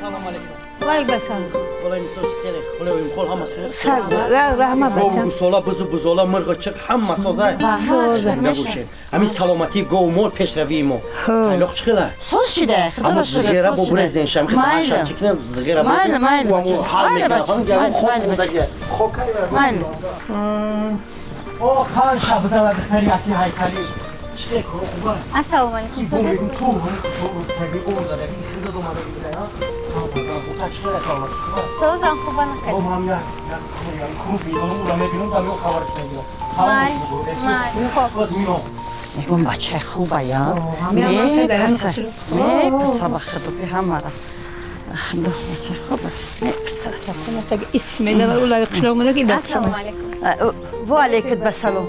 Салом алейкум. Валейкум ассалом. Хулай мисол хеле хулай хол ҳама соз. Раҳмат. Гов гусола, бузу бузола, мурғу чиқ ҳама соза. Зинда бошед. Ҳамин саломатии гов мол пешравии мо. Тайлоқ чӣ хела? Соз шида. Аммо зиғера бо брезен шам хел ҳашам чикна зиғера брезен. Майли, майли. Ҳал мекунад. Хок худага. Хок майли. О хан шаб зала духтари яки ҳайкали. Чӣ кор хуба? Ассалому алейкум. Соза. Созам хуба накард. Мегӯм бачаи хубая. Мепурса. Мепурса ба худо ки ҳамара. Худо бачаи хуба. Мепурса. Ассалому алейкум. Ва алейкум ассалом.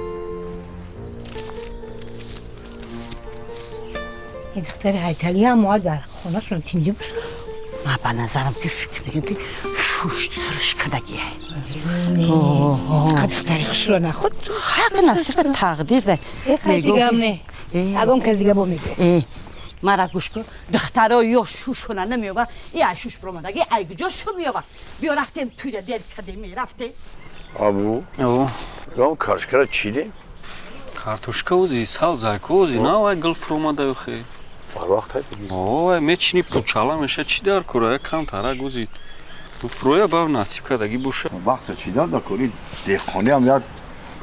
این دختر هیتلی هم ما در خونه‌شون تینجی باشه. من به نظرم که فکر میکنم که شوش سرش کدگیه. نه دختر خوش رو نخود. حق نصیب تقدیر ده. دیگه هم نه. اگم کس دیگه با میگه. مرا گوش کن. دخترها یا شوشونه نمیوه. ای شوش برآمدگی ای کجا شو میوه. بیا رفتیم توی دل کدیم رفتیم. ابو. او. کارشکرا چیده؟ کارتوشکا اوزی ساوزا کوزی نه وای گل فروماده خی. Бар вақт ҳай. Ой, мечини пучала меша чӣ дар кора кам тара гузид. Фроя бав насиб кардаги боша. Вақт чӣ дар кори деҳқонӣ ҳам як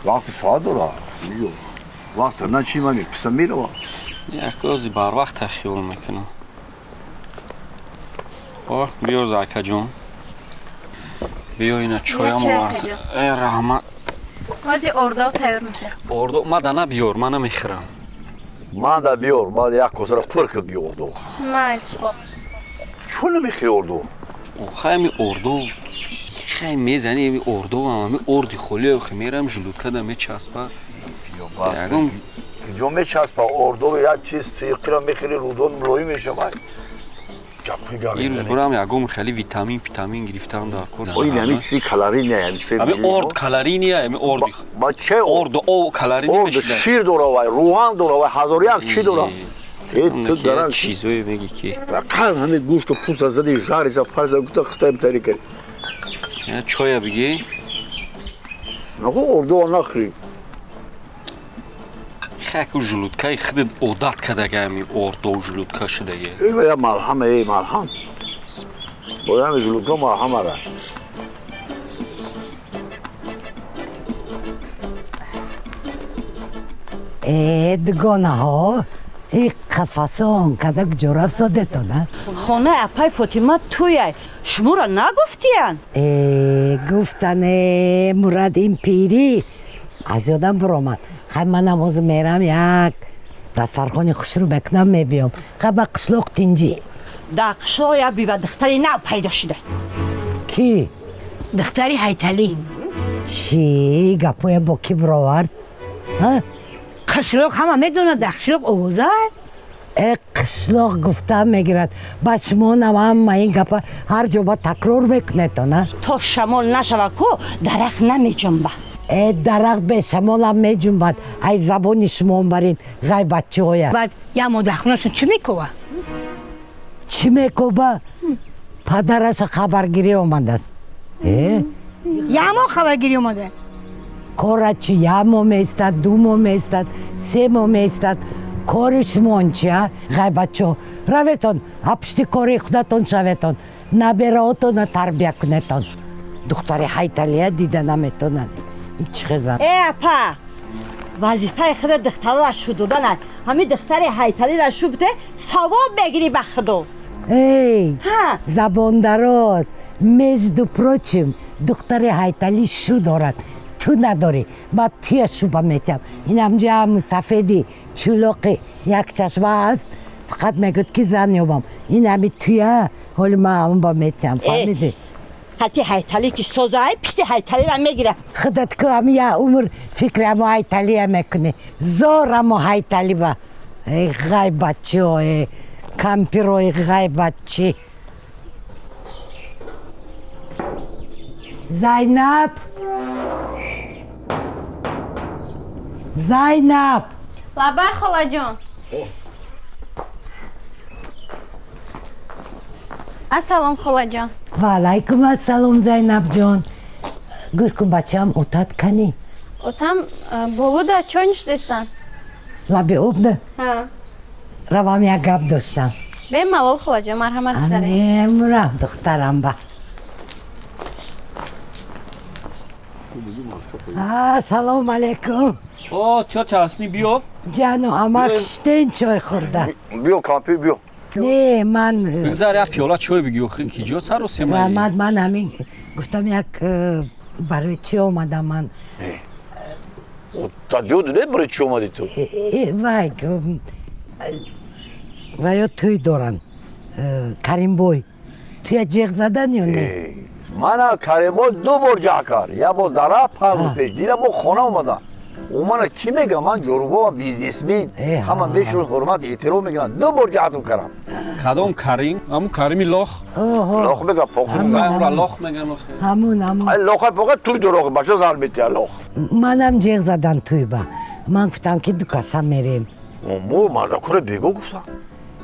вақти соат дора. Вақт на чӣ ман меписа мерава. Як ози бар вақт хиёл мекунам. О, биё закаҷон. Биё ина чоям овард. Э, раҳмат. Ози ордо тайёр меша. Ордо мада на биёр, ман намехӯрам. Ман да биёр, ман як косара пур кар биё ордо. Майлш. Чун намехӯри ордо? Хай ами ордо, хай мезани ами ордо, ами орди холӣ хай мерам желудка да мечаспа. Ягон ҷо мечаспа ордо як чиз сиқира мехӯри рудон мулоим мешавад. Ин рӯз бурам ягон хеле витамин питамин гирифтам дар кор. Ой, ами чизи калорий не, ами чизи ами орд калорий не, ами орд. Ба че орд о калорий не мешида. Орд шир дора вай, рӯған дора вай, ҳазор як чи дора. Э, ту даран чизое меги ки. Фақат ҳами гӯшту пӯста зади, жариса, парса, гуфта хитаем тари кард. Я чоя биги? Нахо ордо нахӯри. Хаку желудкаи худат одат кардага ами ордо желудка шудаги. Э, я малҳам, э, малҳам. Бояд ами желудка малҳам ара. Э, дугонаҳо, и қафасо он када куҷо рафт содетона? Хонаи апай Фотима туяй. Шуморо нагуфтиян? Э, гуфтан, э, Мурад ин пирӣ аз ёдам биромад. Хай манам ҳозир мерам як дастархони хушрӯ мекунам мебиём. Хай ба қишлоқ тинҷӣ. Дар қишлоқ як бива духтари нав пайдо шуда. Кӣ? Духтари ҳайталӣ. Чӣ гапоя бо кӣ бировард? Қишлоқ ҳама медонад, дар қишлоқ овоза. Э, қишлоқ гуфта мегирад. Ба шумонам ҳама ин гапа ҳар ҷо ба такрор мекунедона. То шамол нашава ку дарахт намеҷунба. Э, дарахт бе шамолам меҷунбад. Ай забони шумон барин ғайбатчиҳоя. Баъд як модархонашон чӣ мекова? Чӣ мекоба? Падараша хабаргирӣ омадааст. Э? Як моҳ хабаргирӣ омада. Кора чи як моҳ меистад, ду моҳ меистад, се моҳ меистад. Кори шумон чи, а? Ғайбатчиҳо. Раветон, апшти кори худатон шаветон. Набераотона тарбия кунетон. Духтари ҳайталия дида наметонад. Ин чӣ хезан? Э, апа, вазифаи худа духтарора шу доданад. Ҳамин духтари ҳайталиро шу бите, савоб мегирӣ ба худо. Эй, забондароз, между прочим, духтари ҳайталӣ шу дорад. Ту надорӣ, ба туя шуба метиҳам. Инамҷа сафеди чулоқи як чашма аст, фақат мегӯяд ки зан ёбам. Ин ҳами туя, ҳоли ман ҳамон ба метиҳам, фаҳмидӣ? Хати ҳайталӣ ки соза, пишти ҳайталиро мегира. Худат ку ҳами як умр фикри ҳамо ҳайталия мекунӣ. Зор ҳамо ҳайталӣ ба. Эй ғайбатчиҳо, э, кампирои ғайбатчӣ. Зайнаб! Зайнаб! Лабай холаҷон. Ассалом, холаҷон. Ва алайкум ассалом, Зайнабҷон. Гӯш кун, бачаам, отат канӣ? Отам болуда чой нӯшидастанд. Лаби об на? Равам, як гап доштам. Бемалол, холаҷон, марҳамат, гузаред. Мемурам, духтарам ба. Салом алейкум. О, тётя Ҳасни, биё. Ҷану амак, штен чой хӯрда. Биё, кампир, биё. Не, ман Бигзар, як пиёла чой бигӣ, охи ки ҷо сару семаи. Раҳмат, ман ҳамин гуфтам, як барои чӣ омадам ман. Та диёд не, барои чӣ омадӣ ту? Вай, ваё тӯй доранд, Каримбой. Туя ҷеғ задан ё не? Мана Каримбой ду бор ҷаҳ кард, як бор дара 5 рӯз пеш дидам, бо хона омадам. Ӯ мана кӣ мега, ман ҷорубова бизнесмен, ҳама мешуд, ҳурмат эҳтиром мекунанд, ду бор ҷаҳтум кардам. Кадом Карим? Ҳамун Карими лох? Лох мега, поқ. Ҳамура лох меган охи. Ҳамун, ҳамун. Ай, лоха поқа туй дорохи, бача зар метия лох. Манам ҷеғ задан туйба. Ман гуфтам, ки ду каса мерем. Мо мардакура бего гуфтам.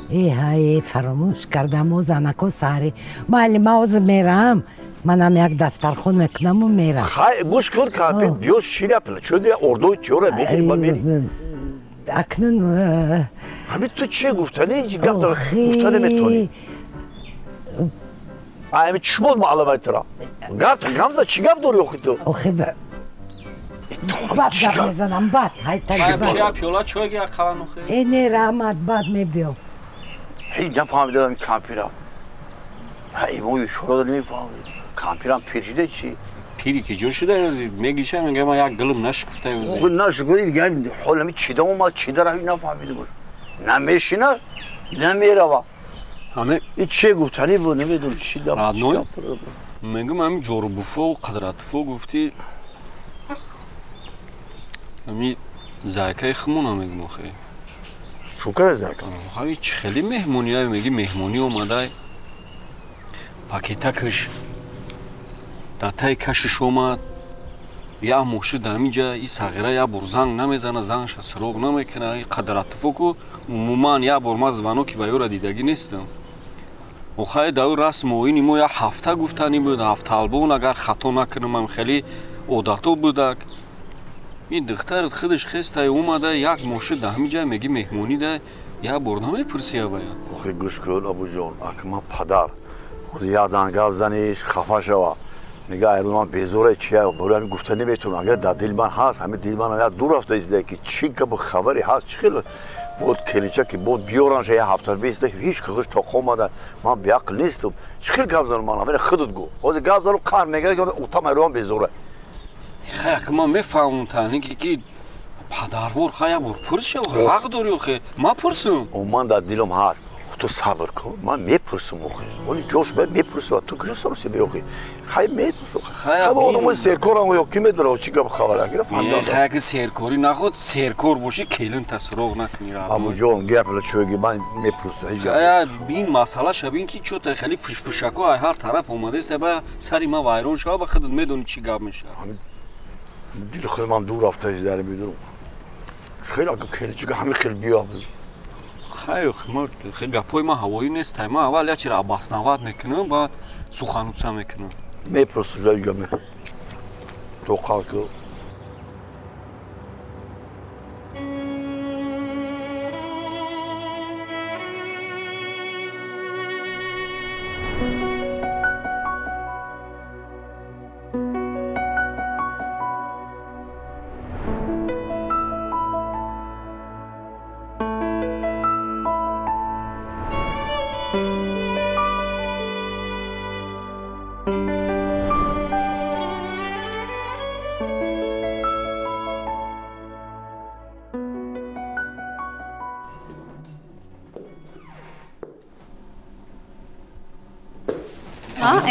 Э, ҳай, фаромӯш кардам, о занако саҳари. Майли, ман ҳозир мерам. Манам як дастархон мекунаму мерам. Хай, гӯш кун, кампир, биё, шира чӯди ордои тиёра мегири ба мери. Акнун ҳамин ту чӣ гуфтани, гап гуфта наметавонӣ. Ами чӣ буд маълумай тура? Гап гамза, чӣ гап дорӣ охи ту? Охи, бад гап мезанам, бад ҳайтали. Як пиёла чой як қалан охи. Э, не, раҳмат, баъд мебиём. Ҳеҷ нафаҳмидам ин кампира. Ҳа, имою шоро намефаҳмид. Кампирам пир шуда чӣ? Пири ки ҷо шуда, мегиша, мега, ман як гилм нашукуфта. Нашукуфта, дига ҳолами чида омад, чида рафт, нафаҳмидам. На мешина, на мерава. Ҳаме и че гуфтанӣ буд, намедонам чӣ гап. Родной, мегум, ҳами ҷорубуфо, қадратуфо гуфтӣ, ҳами зайкаи хумона мегум охи. Шукар зайка. Ҳами чӣ хеле меҳмония, меги, меҳмонӣ омадай, пакетакаш дар таи кашиш омад, як моҳ шуд ҳаминҷа, и сағира як бор занг намезана, зангша суроғ намекуна. И қадратуфоку умуман як бор ман звоноки ба ёра дидагӣ нестам. Охай, дар ӯ расму оини мо як ҳафта гуфтанӣ буд, ҳафталбон, агар хато накунам, хеле одатҳо будак. Ин духтарат худаш хестай омада, як моҳ шуд ҳаминҷа, меги, меҳмонӣ да як бор намепурсӣ авая. Охи, гӯш кун, Абуҷон, ака, ман падар як дан гап заниш хафа шава, мега, айрӯз ман безора чия, барои ҳамин гуфта наметавонам. Агар дар дили ман ҳаст, ҳамин дили ман як дур рафта истода, ки чӣ гапу хабаре ҳаст, чӣ хел буд келинча, ки буд биёранша, як ҳафта беиста, ҳеҷ хуш тоқа омада. Ман беақл нестам, чӣ хел гап занам? Ман ҳамина худат гӯ, ҳозир гап занам, қаҳр мегирад, ки утам айрӯ ман безора. Хай, ман мефаҳмам таъни ки падарвор, хай, як бор пурсша, ҳақ дорӣ охе, ман пурсум. Ман дар дилам ҳаст, ту сабр кун, ман мепурсам охи, оли ҷош ба мепурсам, ту куҷо сароси биохи? Хай, мепурсам. Хай, одамои серкорам ё ки медонам чӣ гап хабар гирифт. Хай, ки серкорӣ наход, серкор бошӣ, келинта суроғ накунӣ. Абуҷон, гапла чӯги, ман мепурсам, ҳеҷ гап. Хай, бин, масъалаша бин, ки чӯта хеле фушфушако ай ҳар тараф омадааст, ба сари ман вайрон шава, ба худат медонӣ чӣ гап мешавад. Дили худ ман дур рафта дар медонам, хеле ака келинчика ҳамин хел биё. Хай, гапҳои ман ҳавоӣ нестай, ман аввал як чиро обосновать мекунам, баъд сухануца мекунам. Мепурсам, гап тоқал ку.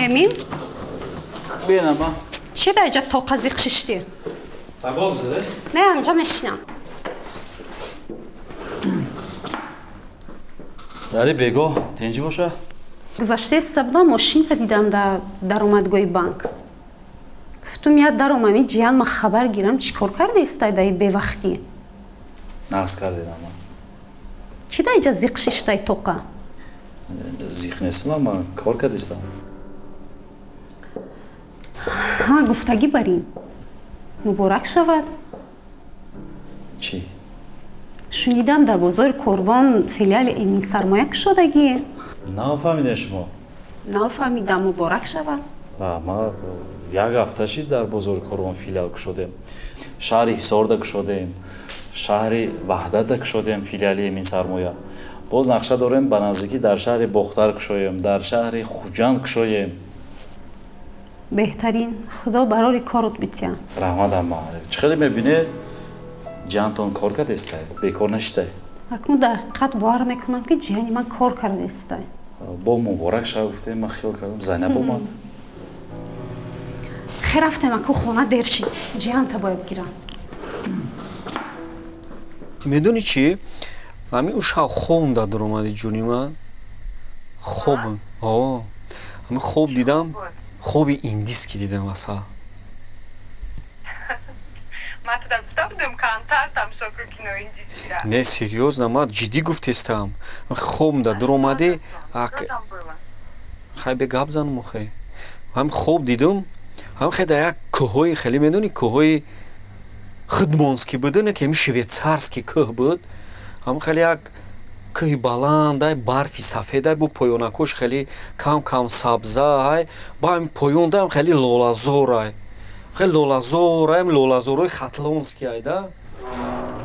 Эмин? Бенама. Чӣ дар иҷа тоқа зиқ шиштӣ? Пагоб зада? Не, ҳамҷа мешинам. Дари бего тенҷӣ боша? Гузаштаи сабда мошинта дидам дар даромадгоҳи банк. Гуфтум, я даромам, и ҷиян ма хабар гирам, чӣ кор кардаистай дар бевақтӣ? Нағз кардедама. Чӣ дар иҷа зиқ шиштай тоқа? Зиқ нестам, ман кор кардистам. Ҳа, гуфтагӣ бар ин. Муборак шавад. Чӣ? Шунидам дар бозори Корвон филиали Эмин Сармоя кушодагие. Нафаҳмидем шумо? Нафаҳмидам, муборак шавад. Ма як ҳафта шид дар бозори Корвон филиал кушодем. Шаҳри Ҳисорда кушодем, шаҳри Ваҳдатда кушодем филиали Эмин Сармоя. Боз нақша дорем ба наздикӣ дар шаҳри Бохтар кушоем, дар шаҳри Хуҷанд кушоем. Беҳтарин, худо барори корот бития. Раҳмат амма. Чӣ хеле мебинед, ҷиҳантон кор кардестай, бекор нашитай. Акнун дар ҳақиқат бовар мекунам, ки ҷиҳани ман кор кардестай. Бо муборак шава гуфтем, ман хиёл кардам Зайнаб омад. Хе, рафтем, аку хона дер шид, ҷиҳанта бояд гирам. Медонӣ чӣ? Ҳамин ӯ шав хобам даромади ҷони ман. Хобам. О. Ҳамин хоб дидам, хоби индиски дидам асал. Ман ту дар гуфта будам, камтар тамошо кун кинои индисира. Не, серьёзно, ман ҷиддӣ гуфтестам. Хобам да даромади, хай бе гап занам охе. Ҳам хоб дидам, ҳам хе дар як кӯҳҳои хеле медонӣ, кӯҳҳои худмонский буд, не ки ҳамин швейцарский кӯҳ буд. Ҳам хеле як кӯҳи баландай, барфи сафедай, бо поёнакош хеле кам кам сабзай, ба ҳамин поёндаам хеле лолазорай. Хеле лолазорай, лолазорои хатлонский ай да.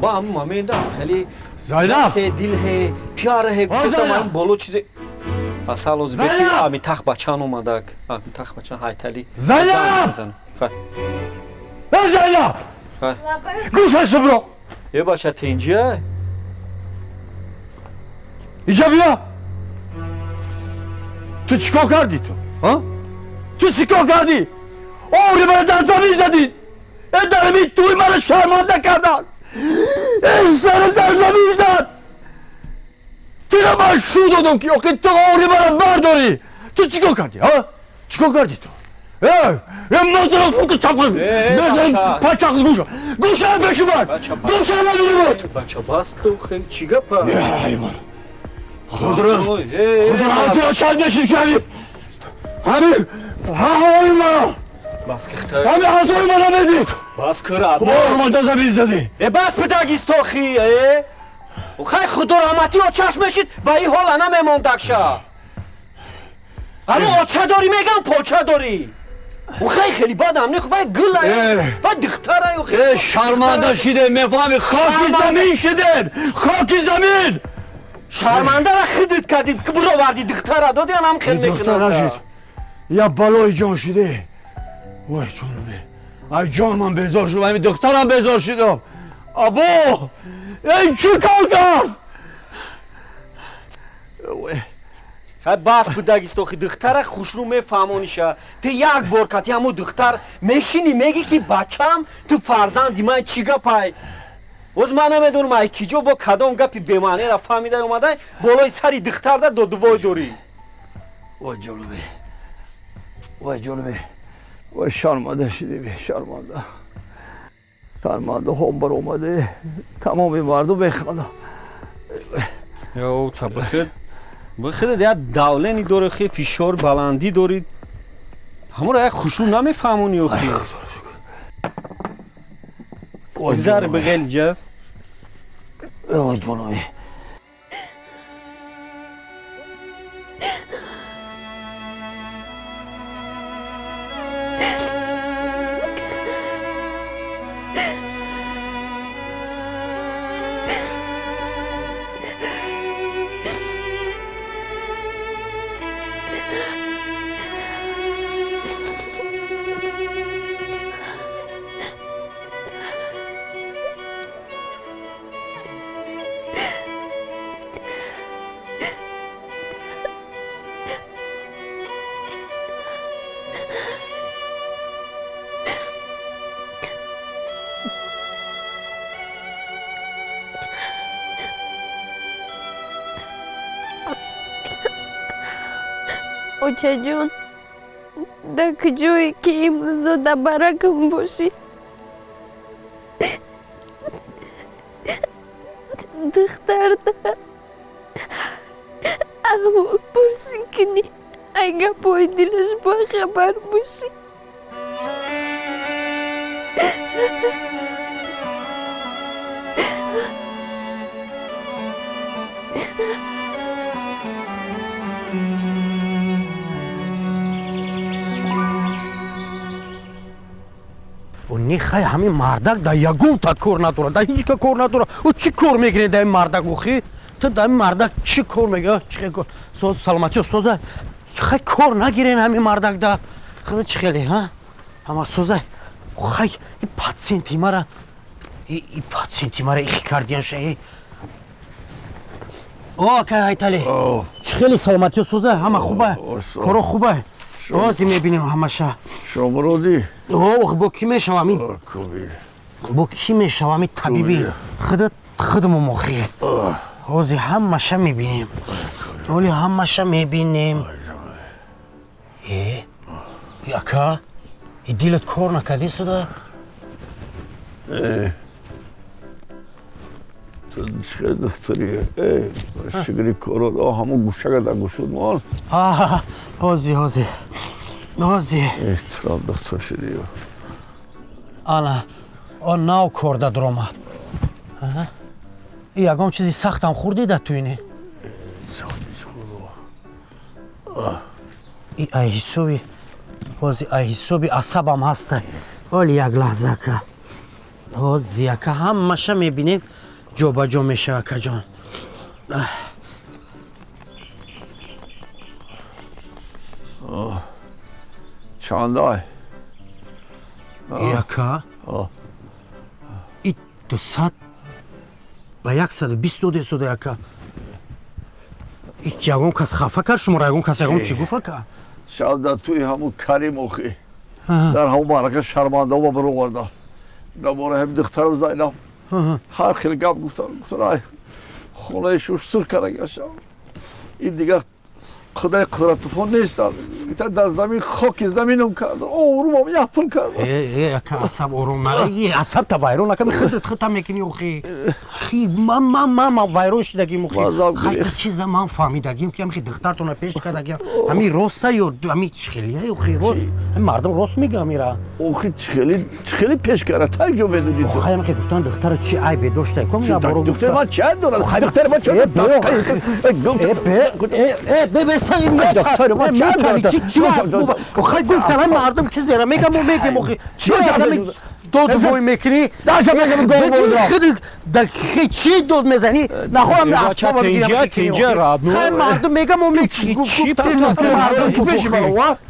Ба ҳамин момента ҳам хеле Зайнаб! Се дил ҳе, пиар ҳе, гуфтестам ҳамин боло чизе. Асал ози беки ами тах бачан омадак. Ами тах бачан ҳайтали. Зайнаб! Хай. Э, Зайнаб! Хай. Гӯшаш бро! Е бача тинҷия? Иҷа бия! Ту чӣ кор кардӣ ту? А? Ту чӣ кор кардӣ? Оври мана дар замин задӣ! Э, дарами туи мана шарманда кардан! Э, сарам дар замин зад! Туро ман шу додам ки охи ту оври мана бардорӣ! Ту чӣ кор кардӣ, а? Чӣ кор кардӣ ту? Э, э, мазарам фука чапқам! Мазарам пачақ гӯша! Гӯша пеши ман! Гӯша набинӣ! Бача бас ку, хел чӣ гапа? Э, ҳайвон! Худро! Худро чанд нешид ки ҳамин! Ҳамин! Ҳавои мана! Бас ки хитай. Ҳамин ҳазори мана медид! Бас ку рад. Ор дар замин задӣ! Э, бас бидагистохи, э! Хай худо раҳматӣ очаш мешид ва ин ҳола намемондакша. Ҳамин оча дорӣ мегам, поча дорӣ. Хай хеле бадам не, вай гулай, вай духтарай. Э, шарманда шидем, мефаҳми, хоки замин шидем, хоки замин! Шармандара хидит кардӣ, ки бировардӣ духтара додӣ, анам хел мекунам. Я балои ҷон шиде. Вой ҷонаме. Ай ҷон ман безор шудам, ҳамин духтарам безор шидам. Або! Эй чӣ кор кард? Хай бас будагистохи, духтара хушрӯ мефаҳмониша. Ту як бор кати ҳамун духтар мешинӣ, мегӣ ки бачам, ту фарзанди ман, чӣ гапай? Боз ман намедонам ай киҷо бо кадом гапи бемаънера фаҳмида омадай болои сари духтарда додувой дорӣ. Вой ҷонаме. Вой ҷонаме. Вой шарманда шидем, шарманда. Шарманда ҳом баромаде. Тамоми мардум механдад. Ё та бихед. Бихед як давлени дорӣ, хе фишор баландӣ дорӣ. Ҳамонро як хушрӯ намефаҳмонӣ охи. Гузар бигел ҷа. Ой ҷонаме. Очаҷон, дар куҷое ки имрӯзо дар баракам бошӣ, духтарда аҳвол пурсӣ кунӣ, ай гапҳои дилаш бохабар бошӣ. Нехай, ҳамин мардак да ягонта кор надорад, да ҳеҷ ка кор надорад. Ӯ чӣ кор мекунед да ин мардак охи? Ту да ин мардак чӣ кор мега? Чӣ кор? Соз, саломатиё, соза. Хай, кор нагирен ҳамин мардак да. Худа чӣ хеле, ҳа? Ҳама соза. Хай, и патсенти мара, и патсенти мара ихи кардиян шаи. О, акай Ҳайталӣ. Чӣ хеле, саломатиё соза, ҳама хуба? Коро хуба? Ози мебинем ҳамаша. Шомуродӣ? Ох, бо кӣ мешавам ин? Бо кӣ мешавам ин табиби? Худат худмон охи. Ҳози ҳамаша мебинем. Оли ҳамаша мебинем. Э, ака, и дилат кор накардӣ суда? Э, ту чӣ духтури? Э, шукри корот, о, ҳамон гӯшака дар гӯшуд мон. Ҳози, ҳози. Ҳози. Эҳтиром, духтур шудӣ. Ана, он нав корда дуромад. И ягон чизи сахтам хӯрдӣ да ту ине? И ай ҳисоби, ҳози ай ҳисоби асабам ҳаста. Оли як лаҳза, ака. Ҳози, ака, ҳамаша мебинем, ҷобаҷо мешава, акаҷон. Чандай? Ака, и 200 ба 120 доде суда, ака. Ягон кас хафа кард шуморо, ягон кас ягон чӣ гуфт, ака? Шаб дар тӯи ҳамун Карим охи, дар ҳамун маърака шармандаома баровардан. Дар бораи ҳамин духтарам Зайнаб ҳар хел гап гуфтан. Гуфтан, ай хонаи шуш сур кара гаштам. Ин дигар худои қудратуфон нестам. Дар замин хоки заминам кард, орумам як пул кард. Э, ака, асаб ором нара, асабта вайрон наками, худат худта мекунӣ охи. Хи, ман ман ман вайрон шудагим охи. Хай, чиза ман фаҳмидагим, ки ҳамихи духтартона пеш кардагиам. Ҳами роста ё ҳами чихелия охи, рост? Ҳами мардум рост мега ҳамира. Охи, чихели чихели пеш кара, так ҷо медонӣ ту. Хай, ҳамихи гуфтан духтара чи айбе дошта? Ком я боро гуфта. Ман чи айб дорам? Духтари ман чӣ? Э, бе, бе, чи хай, гуфтан мардум чизера мегам, мо мегем охи. Чи дод вой мекунӣ? Чӣ дод мезанӣ? Нахоҳам. Мардум мегам, мо.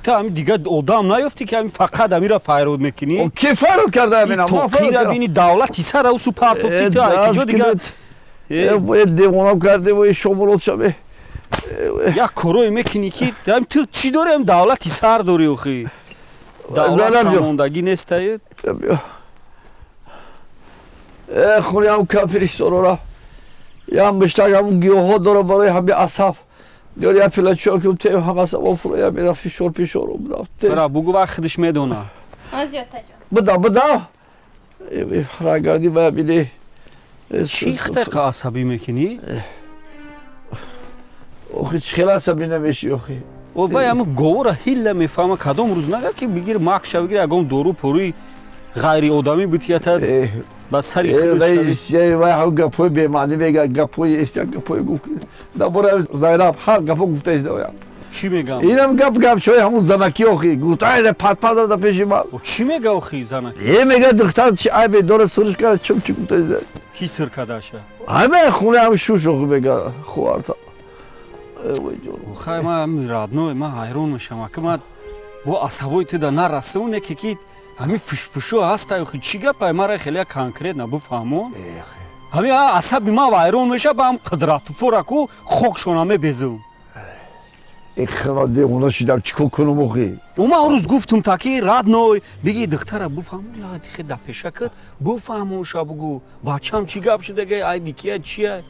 Та ами дига одам наёфтӣ, ки ами фақат амира файрод мекунӣ? Ки файрод карда амина? Тоқира бини, давлати сара усу партофтӣ ту, киҷо дига. Девона карде, вой, шомурод шаве. Як корое мекунӣ, ки ту чӣ дорӣ? Ам давлати сар дорӣ охи, давлат мондагӣ нестае. Хуниам кафиристонора ям биштак, ҳамун гиёҳҳо дора барои ҳами асаб. Ёр, я пила чой кум, те ҳам асабо фуроя мера, фишор пишор. Ра бугу, вақт худаш медона. Буда, буда, рагарди бая биде. Чӣ хитайқа асабӣ мекунӣ? Охи, чӣ хел асабӣ намешӣ охи? О, вай ҳамн говора ҳилла мефаҳма. Кадом рӯз нага, ки бигир макша, бигир ягон дору поруи ғайриодамӣ битията ба сари. Вай ҳам гапҳои бемаънӣ мега, гапҳои гапҳои гуфт дар бораи Зайнаб, ҳар гапҳо гуфта истоям. Чӣ мегам? Инам гап гапчои ҳамун занаки охи. Гуфт, ай патпат дорда пеши ман. Чӣ мега охи занаки? Е, мега, духтар чи айбе дора, сурш кара, чум чӣ гуфта истоя. Ки сир кардаша? Ҳама хуна ҳам шуш охи, мега хуварта. Хай, ман родной, ман ҳайрон мешавам, ака, ман бо асабои туда нарасам, неке ки ҳамин фушфушо ҳаста охи, чӣ гапай? Мара хеле конкретно буфаҳмо. Ҳамин асаби ман вайрон меша, ба ҳам қудратуфора ку хокшона мебезум. Хела девона шидам, чӣ кор кунам охи? Ман он рӯз гуфтум та ки родной, биги духтара буфаҳмо, хе да пеша кад буфаҳмоша, бугу, бачам, чӣ гап шудага, айби кия, чия?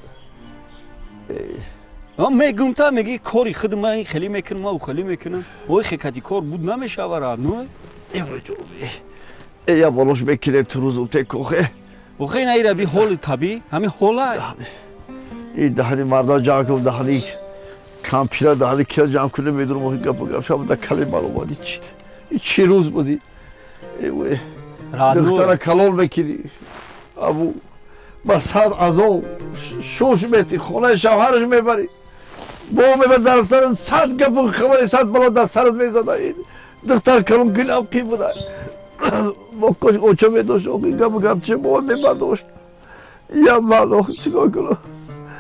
Ман мегум, та меги, кори худ ман хеле мекунам, ман хеле мекунам. Ой, хекати кор буд намешава, родной. Я болош мекунем, ту рӯзум текохе. Охе, ина ира би ҳоли табиӣ, ҳамин ҳола. И даҳани марда ҷанг кун, даҳани. Кампира даҳани кира ҷамъ кунем, медонам охи гапу гап шава да кале маълумоди чит. Чӣ рӯз будӣ? Духтара калон мекунӣ. Абу ба сад азоб шуш метӣ, хонаи шавҳараш мебарӣ. Бо мебар дар сарат сад гапу хабари сад бало дар сарат мезада. Духтар калон гилам қӣ буда. Бо кош оча медошт, охи гапу гап че бо мебардошт. Я ман охи чикор кунам?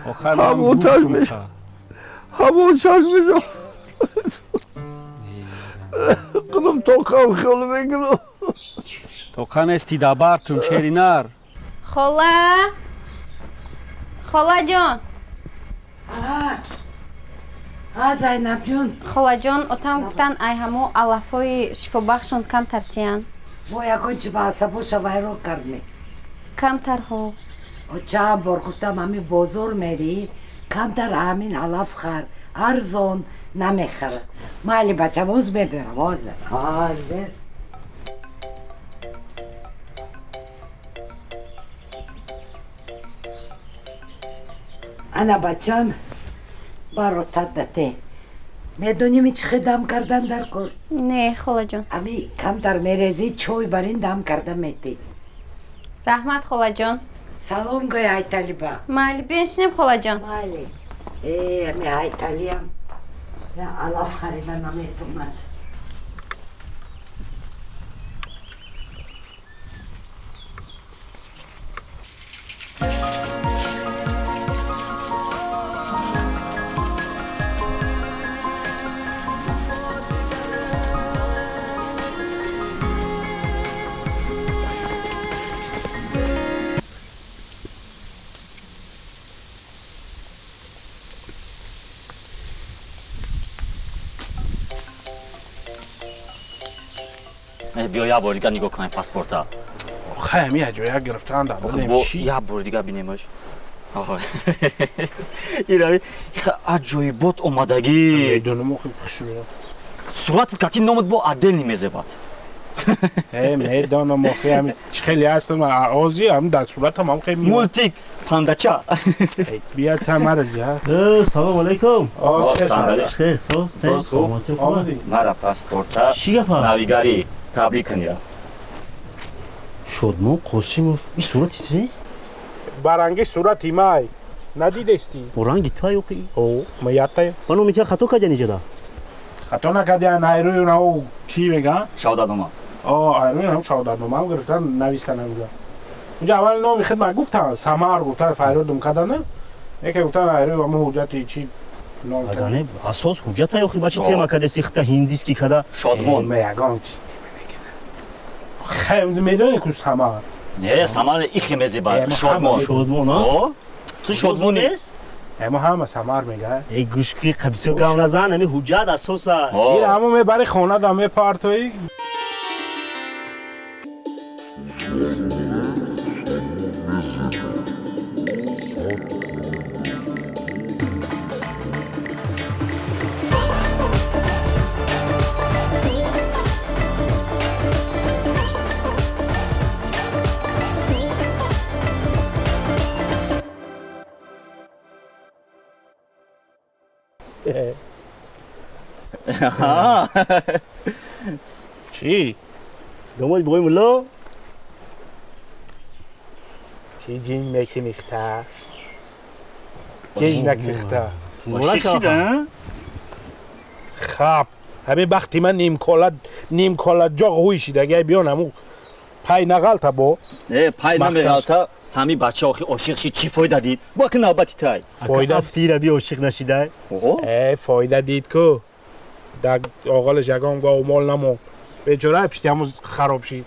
Ҳамон чашм мешавад. Ҳамон чашм мешавад. Қудум тоқам хиёл мекунам. Тоқа нести дабартум шери нар. Хола! Холаҷон! А Зайнабҷон. Холаҷон, отам гуфтан ай ҳамо алафҳои шифобахшон камтар тиянд. Бо ягон чи ба асабоша вайрон кардме? Камтарҳо. Чанд бор гуфтам ҳамин бозор мерӣ, камтар ҳамин алаф хар, арзон намехарад. Майли бачам, ҳоз мебарам, ҳозир, ҳозир. Ана бачам, баротат дате. Медонӣ чӣ хел дам кардан дар кор? Не, холаҷон. Ами камтар мерезӣ, чой бар ин дам карда метӣ. Раҳмат, холаҷон. Салом гӯй Ҳайталиба. Майли, биншинем, холаҷон. Майли. Ами Ҳайталиам алаф харида наметавонад. Биё як бор дига нигоҳ кунем паспорта. Хай, ами аҷоя гирифтан дар будем чӣ? Як бор дига бинемаш. Ирави аҷоибот омадагӣ. Медонам охи хушрӯ. Суратат кати номат бо отдельный мезебад. Медонам охи ами чӣ хеле ҳастам ози ам дар суратам ам хеле мултик пандача. Бия тамаразя. Салом алейкум. Мара паспорта навигарӣ табрик кунира. Шодмон Қосимов, ин сурати ту нест? Баранги сурати май. Надидести? Боранги ту ай охи? О, ма ятая. Ба номи тя хато кардян иҷода? Хато накардян, айрӯи нав чӣ меган? Шаҳодатнома. О, айрӯи нав шаҳодатномаам гирифтан, навистан онҷа. Онҷа аввал номи худ ма гуфтан, Самар гуфтан, фарёдум кардана. Яке гуфтан айрӯи ҳамон ҳуҷҷати чӣ ном. Ага не, асос ҳуҷҷат ай охи, ба чӣ тема кардеси хита ҳиндиски када? Шодмон. Ма ягон чиз хай медонӣ ку Самар. Не, Самар ихе мезеба. Шодмон. Шодмон, а? Ту шодмон нест? Мо ҳама Самар мега. Эй гӯш ки қабисо гав назан, ами ҳуҷҷат асоса. Ир ҳамо мебари хона да мепартоӣ. Чӣ? Домод бигӯй мулло? Чӣ ҷин мекунӣ хта? Ҷин накихта. Ошиқ шида? Хаб, ҳамин бахти ман нимкола ҷо ғӯй шида. Агар биён ҳамун пай нағалта бо. Не, пай намеғалта. Ҳамин бача охи ошиқ шид, чӣ фоида дид? Бо ки навбати тай. Фоида афтира би ошиқ нашидай? Фоида дид ку. Дар оғолаш ягон гов мол намонд. Бечора пишти ҳамун хароб шид.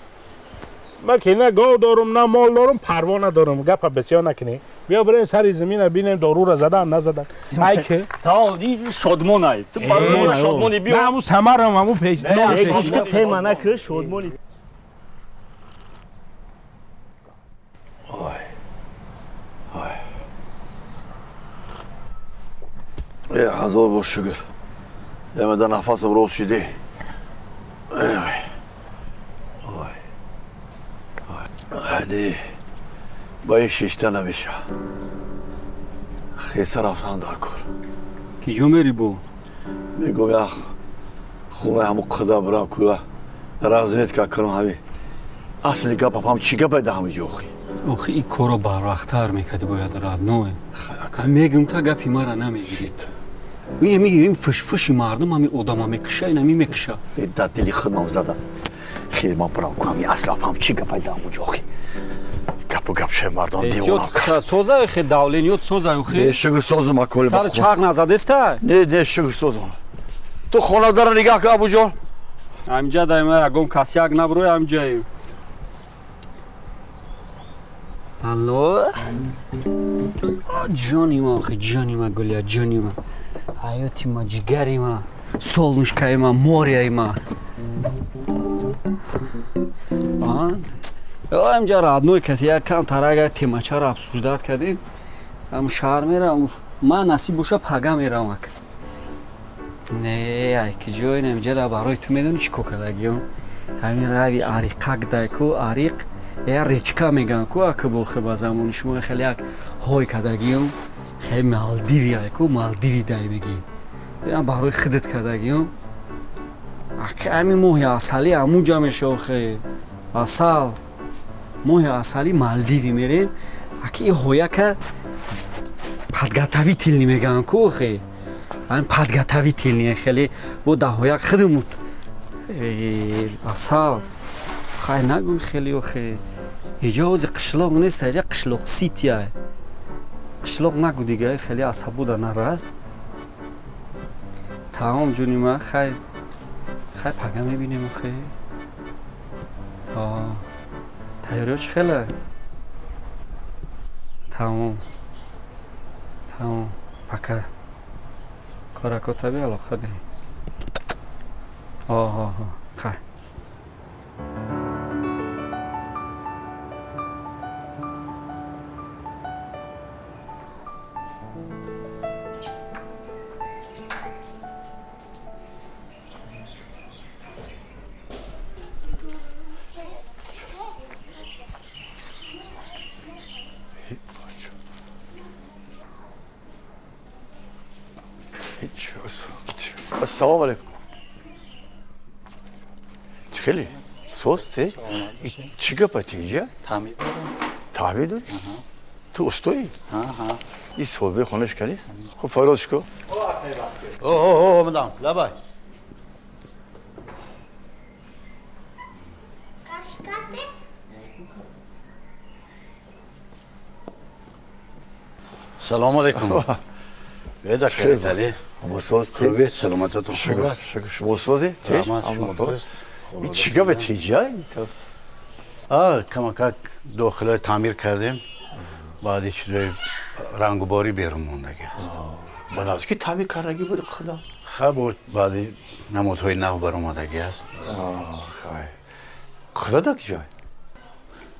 Ман ки на гов дорум, на мол дорум, парво надорум. Гапа бисёр накунӣ. Биё бирем сари замина бинем дорура задан назадан. Ай ки? Та шодмон ай. Ту барои шодмони биё. На ҳамун Самарам ҳамун пеш. Не, тема накӯ, шодмони. Ҳазор бор шукр. Ямада нафасам рост шиди. Не, ба ин шишта намеша. Хеса рафтан дар кор. Киҷо мери бо? Мегӯм як хонаи ҳамун қуда бирам кӯя разведка кунам ҳами. Асли гап апам чӣ гапе да ҳами ҷо охи? Охи и корро барвақттар мекарди бояд родной. Мегӯм та гапи мара намегирид. Ин фишфиши мардум ҳами одама мекуша, ин ҳами мекуша. Да дили худмам зада. Хел ман бирам ку ҳами асли апам чӣ гапе да ҳамун ҷо охи. Гапу гап ше мардон девона. Соза хе давлениёт соза охи. Не шукр созам аколи. Сар чарх назадеста? Не, не шукр созам. Ту хонадара нигаҳ кун Абуҷон. Амҷа дайма ягон касяк наброй амҷаем. Алло? Ҷони ма, охи ҷони ма Гулия, ҷони ма. Ҳаёти ма, ҷигари ма, солнышкаи ма, моряи ма. Амҷа родной каси як кам тарага темачаро обсуждать кардем. Ам шаҳр мерам, ман насиб боша пага мерам ак. Не, ай киҷо ин амҷа барои ту медонӣ чӣ кор кардагиён? Ҳамин рави ариқак дай ку, ариқ я речка меган ку аки бохе ба замони шумо хеле як ҳой кардагиён, хеле Малдиви ай ку, Малдиви дай мегӣ. Инам барои худат кардагиён. Аки ҳамин моҳи асалӣ ҳамунҷа меша охе. Асал. Моҳи асалӣ Малдиви мерем. Аки и ҳояка подготовительный меган ку охе. Ҳамин подготовительный хеле бо даҳояк худамут асал. Хай нагӯй хеле охе. Иҷо ҳози қишлоқ нест, иҷа қишлоқ сития. Қишлоқ нагӯ дига, хеле асабуда нараз. Тамом ҷони ма, хай хай пага мебинем охе. Тайёриё чӣ хеле? Тамом. Тамом. Пока. Корако таби алоқа дорем. Хай. Ассалому алайкум. Хеле соз те? Чӣ гапа те инҷа? Таъмир дорам. Таъмир дорӣ? Ту устоӣ? Ин соҳиби хонаш ка нест? Хуб фарёдш ку. О, омадам. Лабай. Салому алайкум. Веда шеритали. Соз те? Хубед, саломататон хуб аст. Шукр, шумо созӣ? Раҳмат, шумо дуруст. Ин чӣ гапа те инҷа? Камакак дохилаи таъмир кардем. Баъди чизои рангуборӣ берун мондагӣ. Ба наздики таъмир кардагӣ буд худо. Хаб, баъди намудҳои нав баромадагӣ аст. Хай. Худо дар киҷой?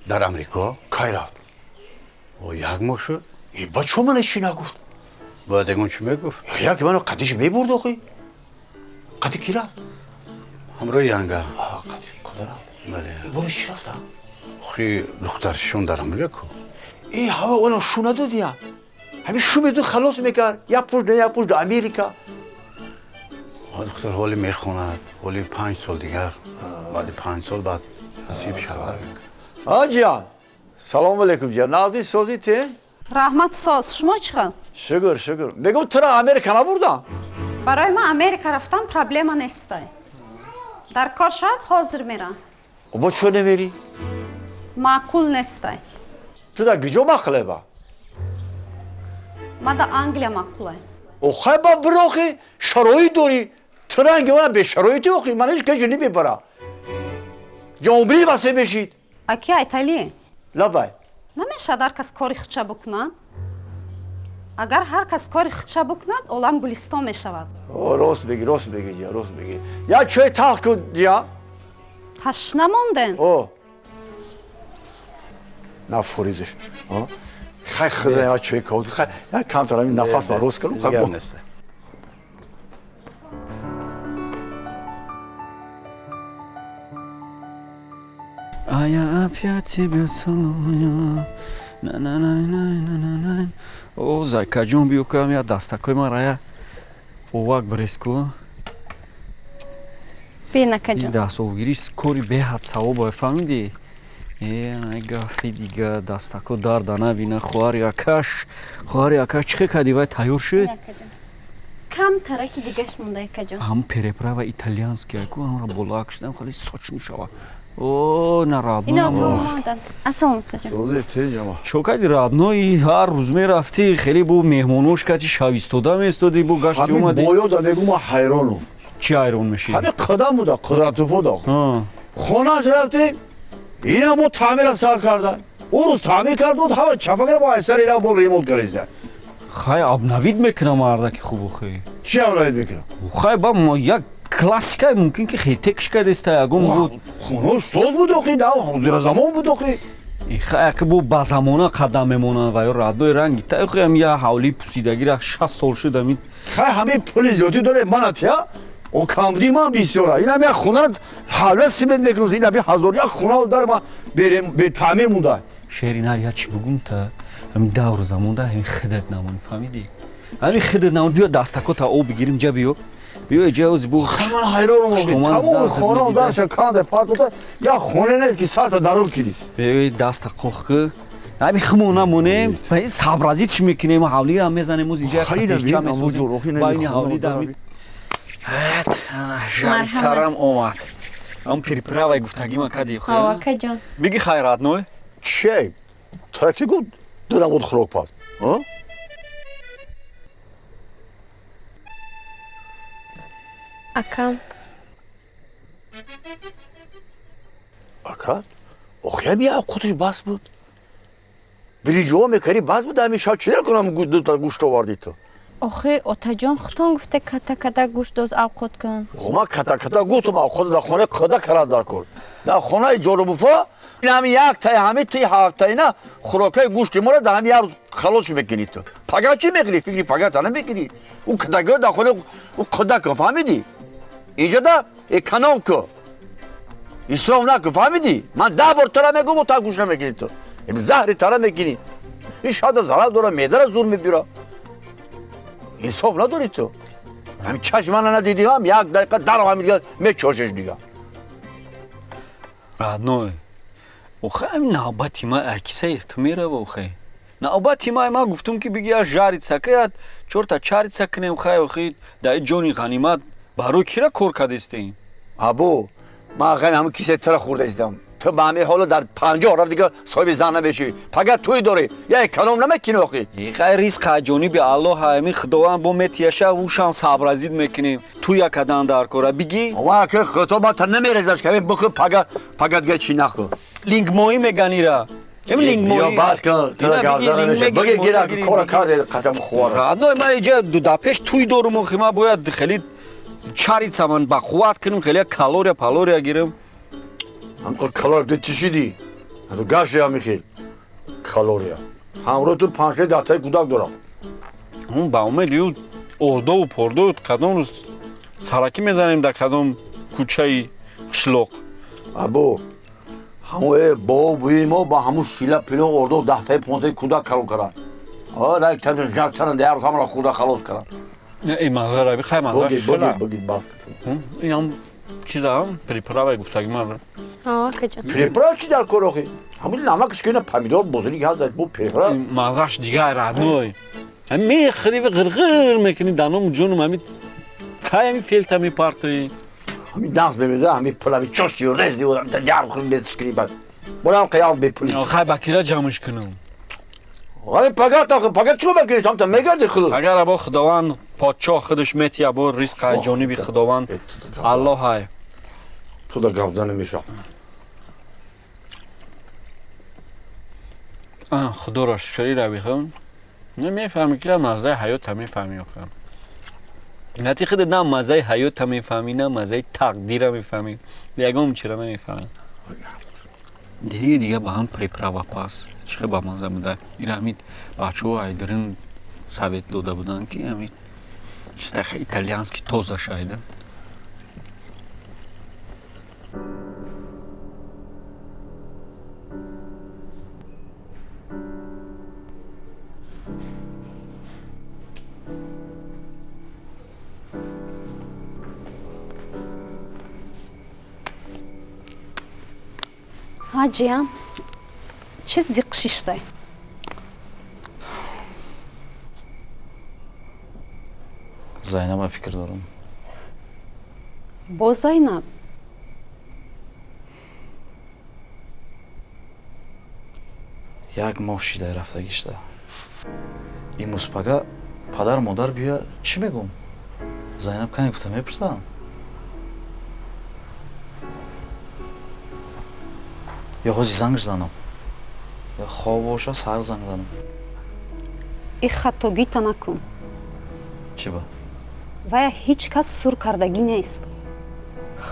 Дар Амрико. Кай рафт? Як моҳ шуд. Ба чо мана чӣ нагуфт? Бояд ягон чӣ мегуфт? Як мано қадиш мебурд охи? Қади ки рафт? Ҳамроҳи янга. Қади худо рафт. Бале. Бори чӣ рафта? Охи духтаршон дар Амрико ку. Э, ҳава оно шу надодия. Ҳамин шу медод халос мекард. Як пушт на як пушт дар Америка. Духтар ҳоли мехонад, ҳоли 5 сол дигар. Баъди 5 сол баъд насиб шавар мекунад. Ҳаҷиям, салому алайкум ҷа. Назди созӣ те? Раҳмат соз, шумо чӣ хел? Шукр, шукр. Мегӯм тура Америка набурдам? Барои ман Америка рафтан проблема нестай. Дар кор шояд ҳозир мерам. Бо чо намерӣ? Маъқул нестай. Ту дар куҷо маъқуле ба? Ман дар Англия маъқулай. Охай ба бирохи шароит дорӣ. Ту ранги мана бешароитӣ охи, ман ҳеҷ каҷо намебара. Ҷомрӣ васе мешид. Аки Айтали? Лабай. Намешавад ҳар кас кори худша бикунад? Агар ҳар кас кори худша бикунад, олам гулистон мешавад. Рост мегӣ, рост мегӣ, ҷа, рост мегӣ. Як чой талх кун, ҷа. Ташна монден? О. На форизш. Хай худа як чой код, хай як камтар ҳамин нафас ма рост кунам, хай. Нест. А я опять тебя целую. На-на-на-на-на-на. О, зайкаҷон биё кам я дастакои мара я Овак бреску. Бенакаҷон. Дастовгирӣ кори беҳад савоб, фаҳмидӣ? Э, гафи дига дастако дарда набина. Хоҳари акаш, хоҳари акаш, чӣ хел кардӣ, вай тайёр шуд? Кам тараки дигаш монда, акаҷон. Ҳамун переправа итальянский ку, ҳамра болоак шудам, хеле соч мешава. О, на родной. Ассалому алайкум. Чо кади, родной? Ҳар рӯз мерафтӣ, хеле бо меҳмонош кати шав истода меистодӣ, бо гашти омадӣ. Боёда мегӯ, ма ҳайронум. Чӣ ҳайрон мешӣ? Ҳами қадам буда, Қудратуфода. Хонааш рафтем, ина бо таъмира сар карда. Ӯ рӯз таъмир кард буд, ҳама чапагара бо айсар ира бо ремонт каризда. Хай, обновить мекунам, мардаки хуб охи. Чӣ обновить мекунам? Хай, ба як классика мумкин ки хетекш кардеста ягон буд. Хонош соз буд охи, на ҳозира замон буд охи. Хай, ака бо ба замона қадам мемонанд ва ё родной ранги та охи, ам я ҳавлии пусидагира 60 сол шуд ами. Хай, ҳамин пули зиёдӣ доре мана тия. О, камбуди ман бисёра. Ин ҳам як хона ҳавла симент мекунад, ин ҳам ҳазор як хона дар ма бетаъмир монда. Шери нар, я чӣ бугум та, ҳамин давру замонда ҳамин хидат намонӣ, фаҳмидӣ? Ҳамин хидат намонӣ. Биё, дастакота об бигирим, ҷа биё. Биё, ҷа ози бу. Ман ҳайронам, тамоми хона дарша канда партота, як хона нест ки сарта дарун кунӣ. Биё, даста қоқ ки. Ҳамин химо намонем, сабразӣ чӣ мекунем, ҳавлиро мезанем, ози ҷа пешча месозем. Байни ҳавли да ҳамин. Жарит сарам омад. Ам переправай гуфтагима кади хо. Акаҷон. Биги хай, родной. Че? Таки гуфт дурам буд хӯрок паз. Акам. Ака? Охи, як қутуш бас буд. Биринҷово мекари бас буд, ҳамин шаб чӣ кунам дута гӯшт овардӣ ту? Охи, отаҷон, худтон гуфте ката ката гӯшт доз авқот кун. Ма ката ката гуфтум, авқот дар хонаи худа карад дар кор. Дар хонаи ҷорубуфо ҳами як тай ҳами ти ҳафтаина хӯрокаи гӯшти моро дар ҳами як рӯз халос мекунӣ ту. Пага чӣ мекунӣ? Фикри пага та намекунӣ. Ӯ катаго дар хонаи ӯ худа кун, фаҳмидӣ? Инҷа да эконом кун. Исроф накун, фаҳмидӣ? Ман 10 бор тара мегӯм, та гӯш намекунӣ ту. Заҳри тара мекунӣ. Ин шояд зарар дора, меъдара зур мебира. Инсоф надорӣ ту. Ҳамин чашм мана надидӣ, ҳам як дақиқа дарам ҳамин дига мечошеш дига. Родной, охе, ҳамин навбати ма акисаи ту мерава охе. Навбати ма, ма гуфтум ки биги я жарица ка, я чорта чарица кунем, хай охи, дар ҷони ғанимат барои кира кор кардестем? Абу, ман ғайр ҳамин кисаи тура хӯрда истам. Ту ба ҳамин ҳоло дар 50 рафт дига соҳиби зан намешавӣ. Пагар тӯй дорӣ, я эконом намекунӣ охи. Хай, ризқ аз ҷониби Аллоҳ, ҳамин Худованд бо метияша, ушам сабразид мекунем. Тӯя кадан дар кора биги. Ва ки худо ба та намерезаш, ки бихӯ пага, пага дига чӣ нахӯ. Лингмоӣ меган ира. Эм лингмоӣ. Биё бас кун, тура гавза намеша. Биги гира кора карде қатам хӯра. Родной, ман иҷа дар пеш тӯй дорум охи, ман бояд хеле чарица ман ба қувват кунам, хеле калория палория гирам. Ҳам калория ту чӣ шидӣ? Ту гашти ҳамин хел. Калория. Ҳамроҳ ту панҷ дастаи кӯдак дорам. Он ба умеди ӯ ордову пордову кадом рӯз саракӣ мезанем дар кадом кӯчаи қишлоқ. Абу, ҳамон бобо буи мо ба ҳамун шила пило ордов даҳтаи понздаи кӯдак калон каранд. Жактаранд, як рӯз ҳамаро хӯрда халос каранд. Э, мазара би хай мазара. Буги, буги, бас кун. Инам чиза приправаи гуфтаги ман. Акаҷон. Приправа чӣ дар кор охи? Ҳамин намакаш ки ина помидор бозилик ҳаст, бу приправа. Мазаш дигар, родной. Ҳамин мехӯри ва ғирғир мекунӣ даному ҷонум, ҳамин кай ҳамин фелта мепартоӣ. Ҳамин даст мемеза, ҳамин пул ҳамин чошти резди, яр хӯр мешкирӣ бад. Бурам қиём бепули. Хай, ба кира ҷамъш кунам? Ҳамин пага та пага чӣ мекунӣ? Ҳамта мегарди худ. Агар або Худованд подшоҳ худаш метия, бо ризқ аз ҷониби Худованд Аллоҳ ҳай. Ту да гап зана меша. Худоро шукри рабихам. Намефаҳмӣ ки маззаи ҳаётта мефаҳмӣ охир. На ти худат на маззаи ҳаётта мефаҳмӣ, на маззаи тақдира мефаҳмӣ. Ягон чира намефаҳмӣ. Диги дига ба ҳам приправа пас. Чӣ хел ба мазза буда. Ира ҳамин бачаҳо айдарин совет дода буданд ки ҳамин чиста итальянский тоза шайда. Ҳа, ҷиян, чӣ зиқ шиштай? Зайнаба фикр дорам. Бо Зайнаб? Як моҳ шидай рафтагишта. Имрӯз пага падару модар биёя, чӣ мегӯм? Зайнаб кане гуфта мепурсам. Ё ҳози занг занам, ё хоб боша сар занг занам. И хатогита накун. Чӣ ба? Вая ҳеҷ кас сур кардагӣ нест.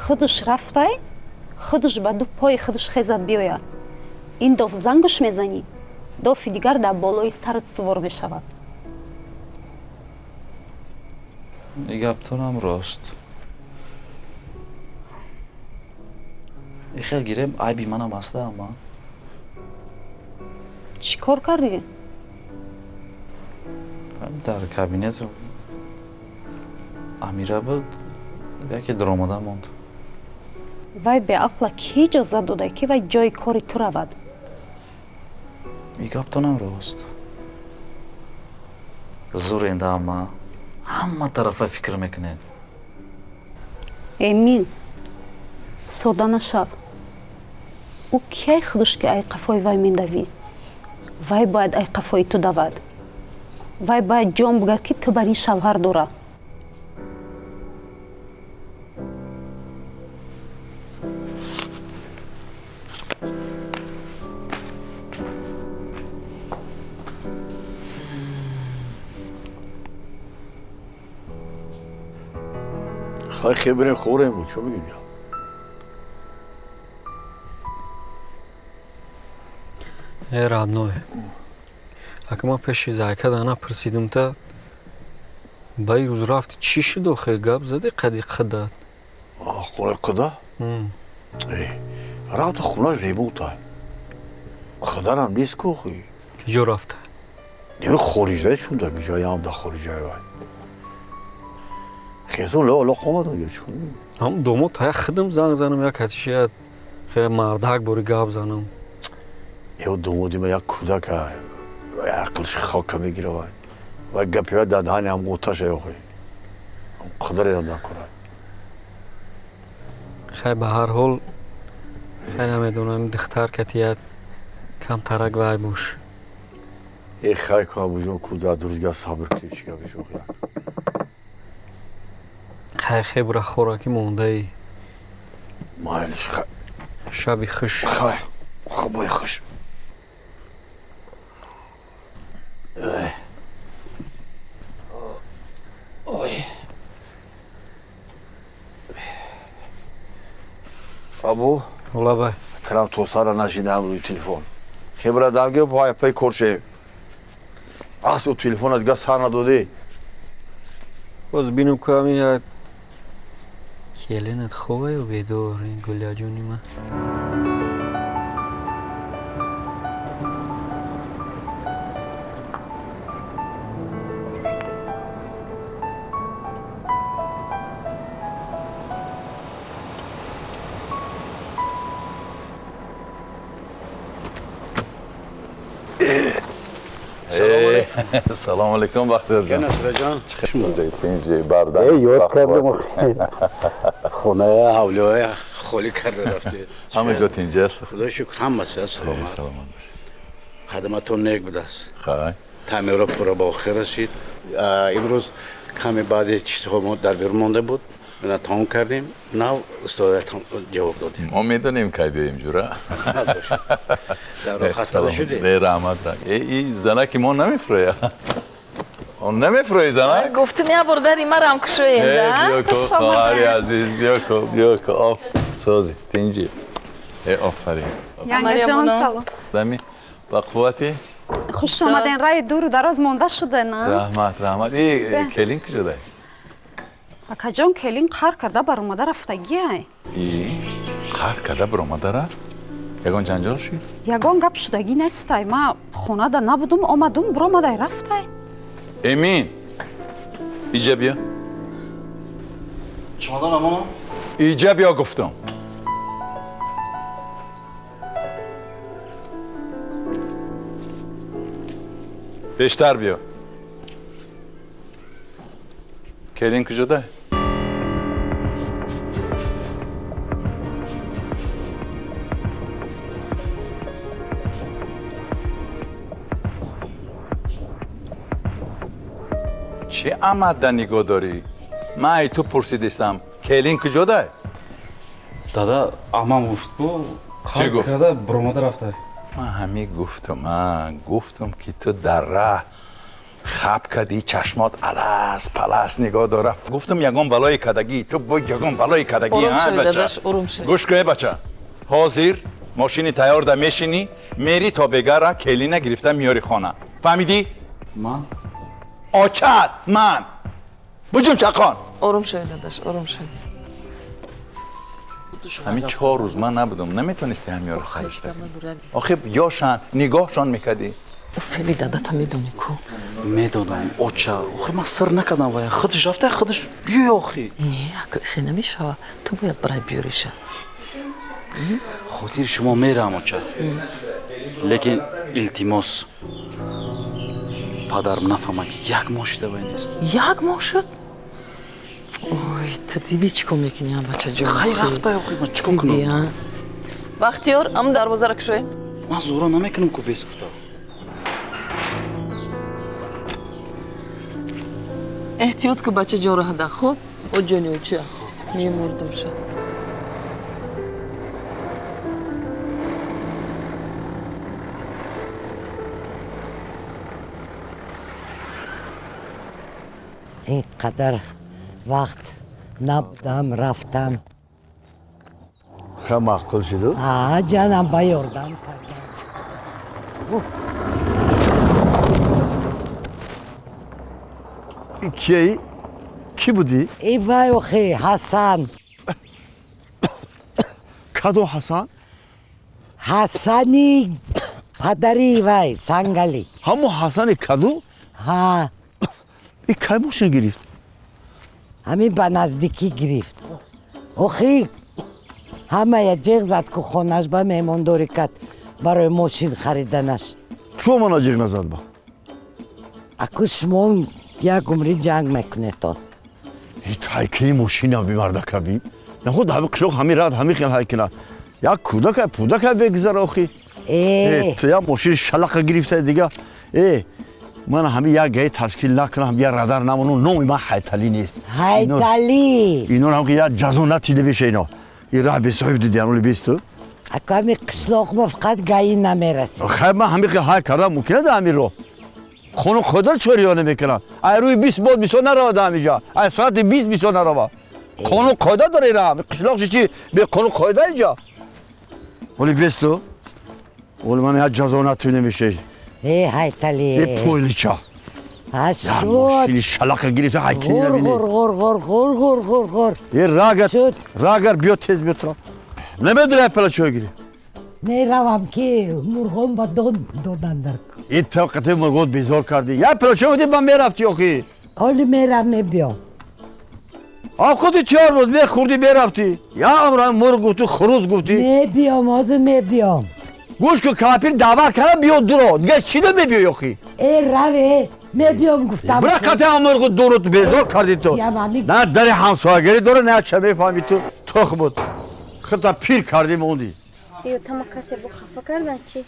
Худуш рафтай, худуш ба ду пои худуш хезад биёяд. Ин доф зангуш мезанӣ, дофи дигар дар болои сарат сувор мешавад. И гаптонам рост. И хел гирем, айби манам аста, ама. Чӣ кор кардӣ? Дар кабинет Амира буд, яке даромада монд. Вай беақла кӣ иҷозат дода, ки вай ҷои кори ту равад? И гаптонам рост. Зур энда, ама, ҳама тарафа фикр мекунед. Эмин, сода нашав. Ӯ кияй худуш, ки ай қафои вай мендавӣ? Вай бояд ай қафои ту давад. Вай бояд ҷон бугад, ки ту бар ин шавҳар дора. Хай, хебрем, хӯрем буд, чо мегӯям? Э, родной, ака, ман пеши зайкада напурсидум, та ба рӯз рафти, чӣ шуд охе? Гап зади қади қидат? Хонаи қуда рафта, хона ремонта, қидарам нест ку охи. Киҷо рафта? Неми, хориҷа чунда, ҷоям да хориҷа вай хезон ло ло омадам ё чун. Ҳам домод тая хидм занг занам, як ҳатиши хе мардак бори гап занам. Ё домоди ма як кӯдака, ақлш хока мегира вай. Вай гапи вай дар даҳани ҳам оташа охи. Қадре накунад. Хай, ба ҳар ҳол, хай, намедонам, духтар катият камтарак вай бош. Э, хай ку, абуҷон, ку дар дурустга сабр кунем, чӣ гапиш охи. Хай, хебра, хӯраки мондаи. Майлиш, хай. Шаби хуш. Хай, хобои хуш. Ой. Абу? Лабай. Трам то сара нашидам рӯи телефон. Хебра дамге пай пай корше. Ас у телефон аз газ сар надодӣ. Боз бинам ку ҳамин як келинат хобе ё бедор, ин гулияҷони ман. Салом алейкум, Бахтиёр ҷон. Насраҷон. Бардан. Ёд кардам. Хона ҳавлиҳоя холӣ карда рафтед. Ҳама ҷо тинҷаст. Худои шукр, ҳамаси аст, саломат. Саломат бошед. Қадаматон нек будааст. Хай. Таъмирро пурра ба охир расид. Имрӯз каме баъди чизҳо мо дар берун монда буд. Мана тамом кардем. Нав устодатон ҷавоб додем. Мо медонем, кай биёем, ҷура. Дар роҳ хаста нашудед? Не, раҳмат. И занаки мо намефурӯя. Он намефурӯи, занак? Гуфтум, я бор дари марам кушоем, да? Биё ку, хоҳари азиз, биё ку, биё ку. Оф, сози, тинҷи. Э, офарин. Янгаҷон, салом. Дами ба қуввати? Хуш омаден, раи дуру дароз монда шуден, а? Раҳмат, раҳмат. И келин куҷодай? Акаҷон, келин қар карда баромада рафтагиай. И қар карда баромада рафт? Ягон ҷанҷол шид? Ягон гап шудагӣ нестай. Ма хонада набудум, омадум, биромадай рафтай. Эмин, иҷа биё. Чемодан амоно? Иҷа биё, гуфтам. Пештар биё. Келин куҷода? Чӣ амадда нигоҳ дорӣ? Ман ай ту пурсидистам, келин куҷода? Дада, амам гуфт ку, Чӣ гуфт? Карда буромада рафта. Ман ҳамин гуфтам, гуфтам ки ту дар раҳ хаб кардӣ, чашмот алас палас нигоҳ дора. Гуфтам ягон балои кадагӣ, ту бо ягон балои кадагӣ, Ором ҳа шавед, бача. дадаш, ором шавед. Гӯш кун, бача. Ҳозир мошини тайёрда мешинӣ, мери то бегара келина гирифта миёри хона. Фаҳмидӣ? Ман? Очат, ман. Буҷум чақон. Ором шавед, дадаш, ором шавед. Ҳамин 4 рӯз ман набудам, наметонисти ҳамёро саришта кунӣ. Охир ёшан, нигоҳшон мекардӣ. Фели дадата медонӣ ку? Медонам, оча. Охир ман сир накардам вая. Худаш рафта, худаш биёй охи. Не, ака, хе намешава. Ту бояд барай биёриша. Хотири шумо мерам, оча. Лекин илтимос. Падарам нафаҳмад, ки як моҳ шуда вай нест. Як моҳ шуд? Ой, ту дидӣ чӣ кор мекунӣ, а, бачаҷон? Хай рафта, охи, ман чӣ кор кунам? Дидӣ, а? Бахтиёр, ам дарвозаро кушоед. Ман зӯра намекунам ку без гуфта. Эҳтиёт ку, бачаҷон, раҳда, хуб? О ҷони оча, мемурдам ша. Ин қадар вақт набудам, рафтам. Ха маъқул шуду? А, ҷанам ба ёрдам кардам. Кияи? Кӣ будӣ? И вай охи, Ҳасан. Кадом Ҳасан? Ҳасани падари вай, Сангалӣ. Ҳамон Ҳасани каду? Ҳа. И кай мошин гирифт? Ҳамин ба наздикӣ гирифт. Охи, ҳамая ҷеғ зад ку хонаш ба меҳмондорӣ кард барои мошин хариданаш. Чо мана ҷеғ назад ба? Аку шумо як умри ҷанг мекунедтон. И ҳайкини мошина бимардака би. Нахуд ҳами қишлоқ ҳами рад ҳами хел ҳайкина. Як кӯдака пӯдака бегузара охи. Э. Ту як мошини шалақа гирифта дига. Э, ман ҳами як гаи ташкил накунам, як радар намону номи ман Ҳайталӣ нест. Ҳайталӣ! Ино ҳам ки як ҷазо натида меша ино. И раҳ бесоҳиб диди, аноли бесту. Аку ҳами қишлоқ ма фақат гаи намерасид. Хай ман ҳами ҳай кардам мумкин аст ҳами роҳ. Қонун қоидаро чо риоя намекунанд? Ай рӯи 20 бод бисёр нарава да ҳамиҷа. Ай соати 20 бисёр нарава. Қонун қоида дора ира. Қишлоқ чи бе қонун қоида иҷа? Оли бесту? Оли ман як ҷазо натуй намеши. Э, Ҳайталӣ. Э, пойлича. А Як шуд. мошини шалақа гирифта ҳайкини Ғур, набинӣ. ғур, ғур, ғур, ғур, ғур, ғур, ғур. Э, рагар, рагар биё тез биё тура. Намедонӣ ай пала чой гирӣ. Меравам ки мурғон ба дон додан дар. Ин тавқати мурғон безор кардӣ. Як пала чой будӣ ба мерафтӣ охи. Оли мерам мебиём. А худи тиёр буд, мехӯрдӣ мерафтӣ. Я амра мурғ гуфтӣ, хурӯз гуфтӣ. Мебиём, ҳозир мебиём. Гӯш кун, кампир даъват кардам, биё дуро. Дига чӣ да мебиёй охи? Э, раве, мебиём гуфтам. Бира қати мурғу дуру безор кардӣ ту. Ям, ами- На дари ҳамсоягирӣ дора, на ча мефаҳмӣ ту. Тухм буд. Худта пир кардӣ мондӣ. Ё тама касе бо хафа кардан чӣ?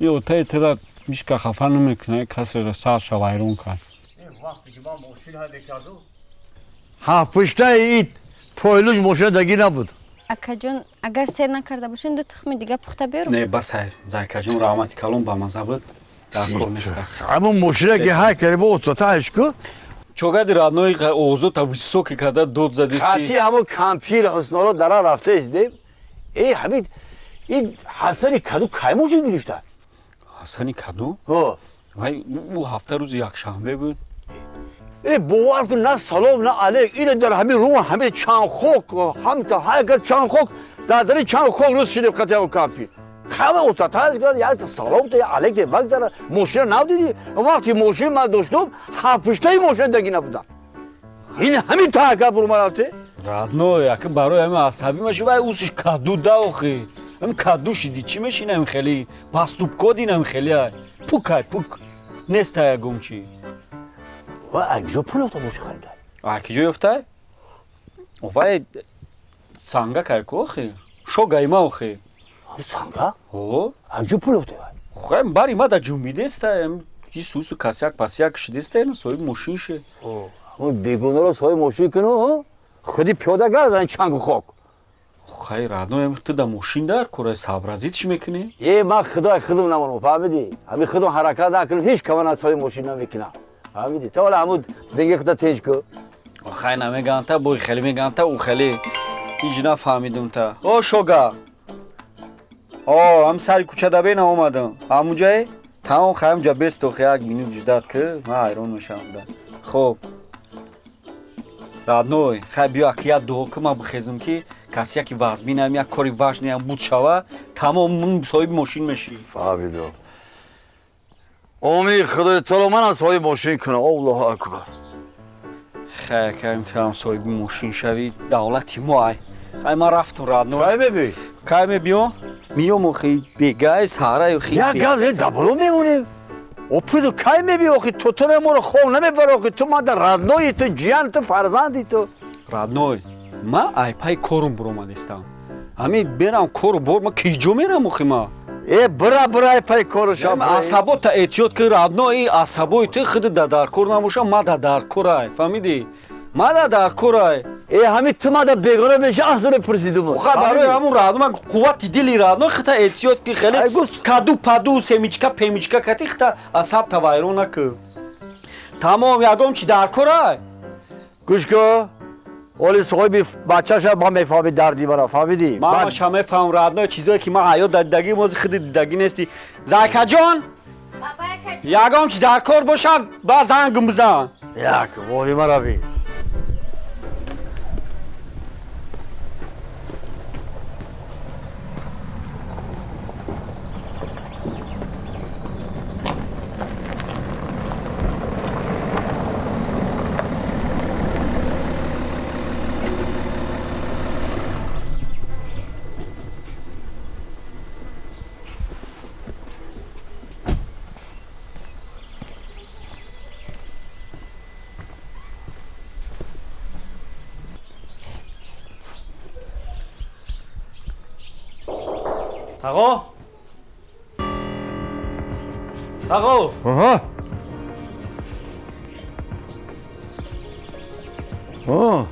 Ё таи тира мишка хафа намекунад, касеро сарша вайрон кард. Ҳафтпуштаи ит пойлуш мошина дагӣ набуд. Акаҷон, агар сер накарда бошен, ду тухми дига пухта биёрам. Не, бас ҳай, зайкаҷон, раҳмати калон ба маза буд. Дар кор неста. Ҳамон мошина ки ҳай карди бо устотааш ку? Чогади родной овозота высокий када дод задисти. Қати ҳамон кампир ҳусноро дара рафта издем. Э, ҳамин ин Ҳасани каду кай мошин гирифта? Ҳасани каду? Ҳо. Вай ӯ ҳафта рӯзи якшанбе буд. Э, бовар кун, на салом, на алейк. Ина дар ҳамин рӯ ҳамин чанд хок, ҳамта ҳай кард чанд хок, дар дари чанд хок рӯз шидем қати ҳамон кампир. Хама устаташ кард, як салом та, як алейк та, багзара, мошина нав дидӣ? Вақти мошин ман доштум, ҳафтпуштаи мошина дагӣ набудам. Ин ҳамин таҳака бурума рафте? Родной, аки барои ҳамин асабӣ маши, вай усиш каду да охи. Ҳамин каду шиди, чӣ мешинам хеле? Паступко динам хеле ай. Пук ай, пук. Неста ягон чи. Ва акҷо пул ёфта мошин харида? Акиҷо ёфта? Вай санга кайку охи. Шогайма охи. Санга? О. Акҷо пул ёфта вай? Хай бари ма да ҷунбидеста, ки сусу касяк пасяк шидеста, ина соҳиби мошин ше. Ҳамон бегунаро соҳиби мошин куну, худи пиёда гардан чангу хок. Хай родной, ту да мошин дар кора сообразить чӣ мекунӣ? Е, ман худои худум намонам, фаҳмидӣ? Ҳамин худум ҳаракат накунам, ҳеҷ кама соҳиби мошин намекунам. Фаҳмидӣ? То ҳола ҳамун зиндагии худа тинҷ ку. Хай намеган та, бой хеле меган та, ӯ хеле ҳеҷ нафаҳмидум та. О шога. О, ҳам сари кӯча да бена омадам. Ҳамунҷае? Тамом хай ҳамунҷа бесто хай як минут ждать ки, ман ҳайрон мешавам да. Хоб. Родной, хай биё аки як дуо ки ман бихезам ки каси яки вазминам, як кори важниам буд шава, тамом соҳиби мошин мешӣ. Фаҳмидам. Умед Худои таоло манам соҳиби мошин кунам. Аллоҳу акбар. Хай кайм ту ҳам соҳиби мошин шавӣ, давлати мо ай. Ай ман рафтам родной. Кай мебиёй? Кай мебиём? Миём охи бегай саҳра охи. Як гап зед даболо мемонем. Опиду кай мебиёй охи ту ту моро хов намебари охи ту ман дар родной ту ҷиян ту фарзанди ту. Родной, ман ай пай корум буромадистам. Ҳамин берам кору бор, ман киҷо мерам охи ма? Э, бира бира ай пай кору шаб. Асабота эҳтиёт ки родной, асабои ту худ да дар кор набоша, ма да дар кор ай, фаҳмидӣ? Ма да дар кор ай. Э, ҳамин ту ма да бегона меша асло мепурсидум. Ха барои ҳамун родной ман қуввати дили родной хута эҳтиёт ки хеле каду паду семичка пемичка кати хута асаб та вайрон накун. Тамом ягон чи дар кор ай. Гӯш ку. Оли соҳиби бачаша ма мефаҳми дарди мара, фаҳмидӣ? Ман ша мефаҳмам родной, чизое ки ман ҳаёт дар дидагӣ мози худи дидагӣ нестӣ. Зайкаҷон, ягон чи дар кор боша, ба зангм бизан. Як, воҳи мара бин. Тағо? Тағо? Аҳа. О.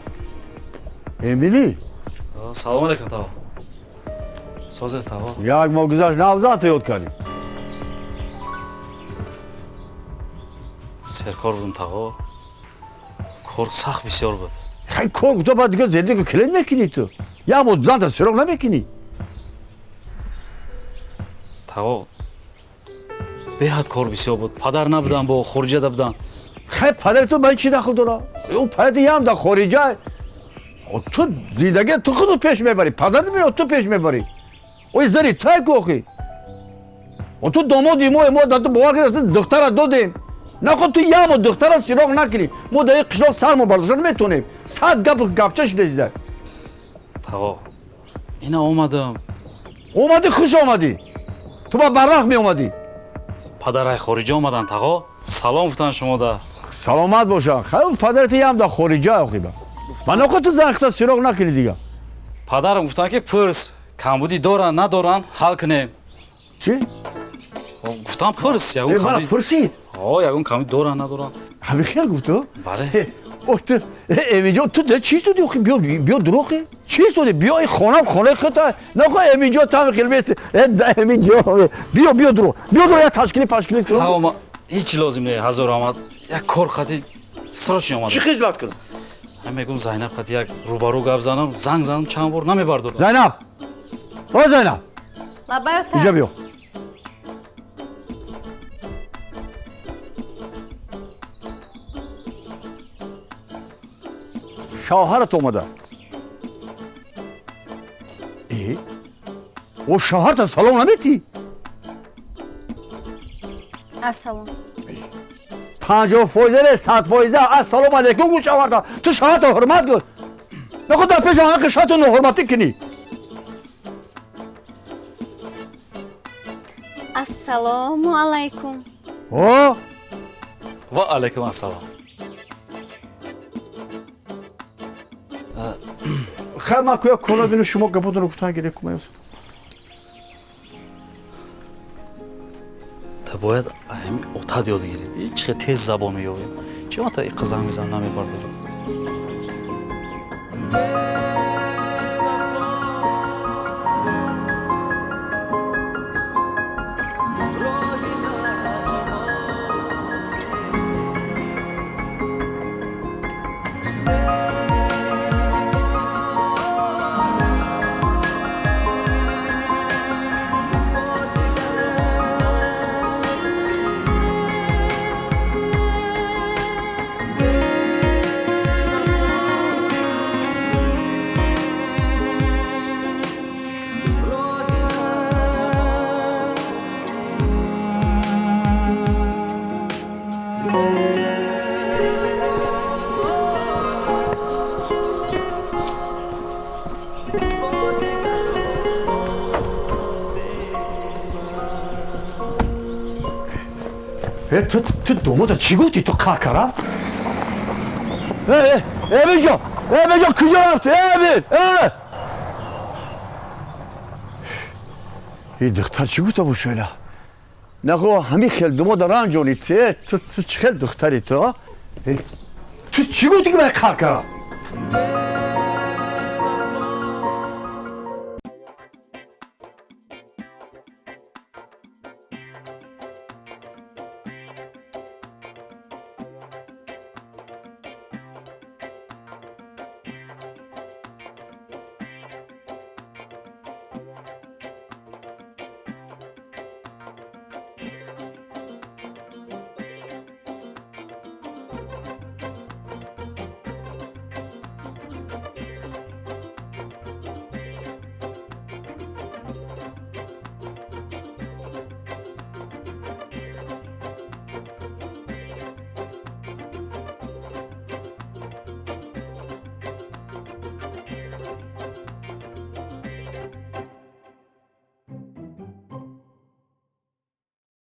Эмили? Салом алейкум, тағо. Созе, тағо. Як моҳ гузашт, навзан ту ёд кардӣ. Серкор будум, тағо. Кор сахт бисёр буд. Хай кор гуфта баъд дигар зиндагӣ клин мекунӣ ту. Як моҳ занта сироғ намекунӣ. Тағо, беҳад кор бисёр буд. Падар набудам, бо хориҷада будам. Хай падари ту ба ин чӣ дахл дорад? Ӯ падари ям дар хориҷа. Ту зиндагӣ ту худу пеш мебарӣ, падар меояд ту пеш мебарӣ. Ой зари тай ку охи. Ту домоди мо, мо дар ту бовар кардем, ту духтара додем. Наход ту ямо духтара сироғ накунӣ. Мо дар ин қишлоқ сармо бардошта наметонем. Сад гап гапча шуда зида. Тағо, ина омадам. Омадӣ, хуш омадӣ. Ту ба барвақт меомадӣ. Падарай хориҷа омаданд, тағо. Салом гуфтанд шумо да. Саломат бошанд. Хай падарат ям дар хориҷа охиба. Ман наход ту зан хиса сироғ накунӣ дига. Падарам гуфтанд ки пурс, камбудӣ доранд, надоранд, ҳал кунем. Чӣ? Гуфтам пурс, ягон камбудӣ. Пурсид? О, ягон камбудӣ доранд, надоранд. Ҳамин хел гуфту? Бале. О, ту Эминҷон, ту чӣ истоди охи? Биё, биё дурӯғи. Чӣ истоди? Биё ин хонам, хонаи худта. Нахо Эминҷон там хел бести. Эминҷон, биё, биё дурӯғ. Биё дурӯғ, як ташкили пашкили кунам. Тамом, ҳеҷ лозим не, ҳазор омад. Як кор қати срочно омадам. Чӣ хизмат кунам? Ҳам мегӯм Зайнаб қати як рӯбарӯ гап занам, занг занам чанд бор намебардорад. Зайнаб! О, Зайнаб! Лабаё та. Инҷа биё. Шавҳарат омада. Э? О шавҳарта салом наметӣ? Ассалом. 50% не, 100% ассалому алейкум гӯ шавҳарта. Ту шавҳарта ҳурмат кун. Наход дар пеши ҳама шавҳарту ноҳурматӣ кунӣ. Ассалому алайкум. О? Ва алайкум ассалом. Хай, ман куя кола бину, шумо гапотонро гуфтан гире кумаёс. Та бояд ҳами отат ёд гиред. Чӣ хел тез забон меёбем. Чӣ мата иққа занг мезанам, намебардорам. Ту домода чӣ гуфтӣ? Ту қар кара? Э, Эбиҷон, Эбиҷон, куҷо рафтӣ? Эбин, э! И духтар чӣ гуфта бошела? Нақо ҳамин хел домода ранҷонӣ те, ту чӣ хел духтари ту? Ту чӣ гуфтӣ ки ман қар кара?